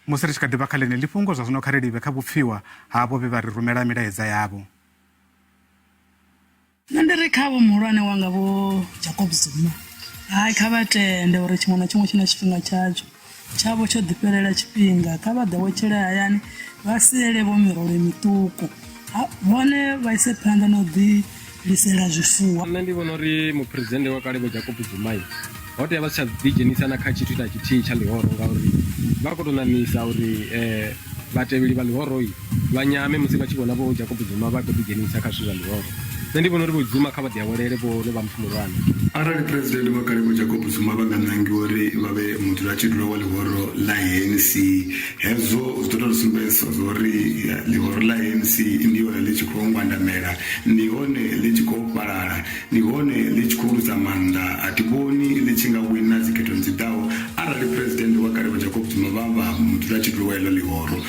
Musi ri tshi kha ḓi vha kha ḽeneḽi fhungo, zwa zwino kha ri livhe kha vhupfiwa havho vhe vha ri rumela milaedza yavho. Nṋe ndi ri kha vho muhulwane wanga Vho Jacob Zuma, hai kha vha tende uri tshiṅwe na tshiṅwe tshi na tshifhinga tshatsho, tshavho tsho ḓi fhelela tshifhinga, kha vha ḓi awetshele hayani vha siele vho mirole miṱuku, vhone vha ise phanḓa na u ḓi lisela zwifuwo. Nṋe ndi vhona uri muphuresidennde wa kale Vho Jacob Zuma ho tea vha si tsha ḓidzhenisa na kha tshithu na tshithihi tsha ḽihoro ngauri vha khou tou ṋaṋisa uri vhatevheli vha ḽihoro vha nyame musi vha tshi vhona Vho Jacob Zuma vha khou ḓidzhenisa kha zwithu zwa ḽihoro. Nṋe ndi vhona uri Vho Zuma kha vha ḓiawelele vho no vha muthu muhulwane. Arali Phresidennde vha kale Vho Jacob Zuma vha nga ṋangiwa uri vha vhe mudzulatshidulo wa ḽihoro ḽa ANC, hezwo zwi ḓo tou sumbedzisa zwa uri ḽihoro ḽa ANC ndi hone ḽi tshi khou ngwandamela, ndi hone ḽi tshi khou fhalala, ndi hone ḽi tshi khou luza maanḓa. A thi vhoni ḽi tshi nga wina dzikhethoni dzi ḓaho arali Phresidennde wa kale Vho Jacob Zuma vha vha mudzulatshidulo wa heḽo ḽihoro.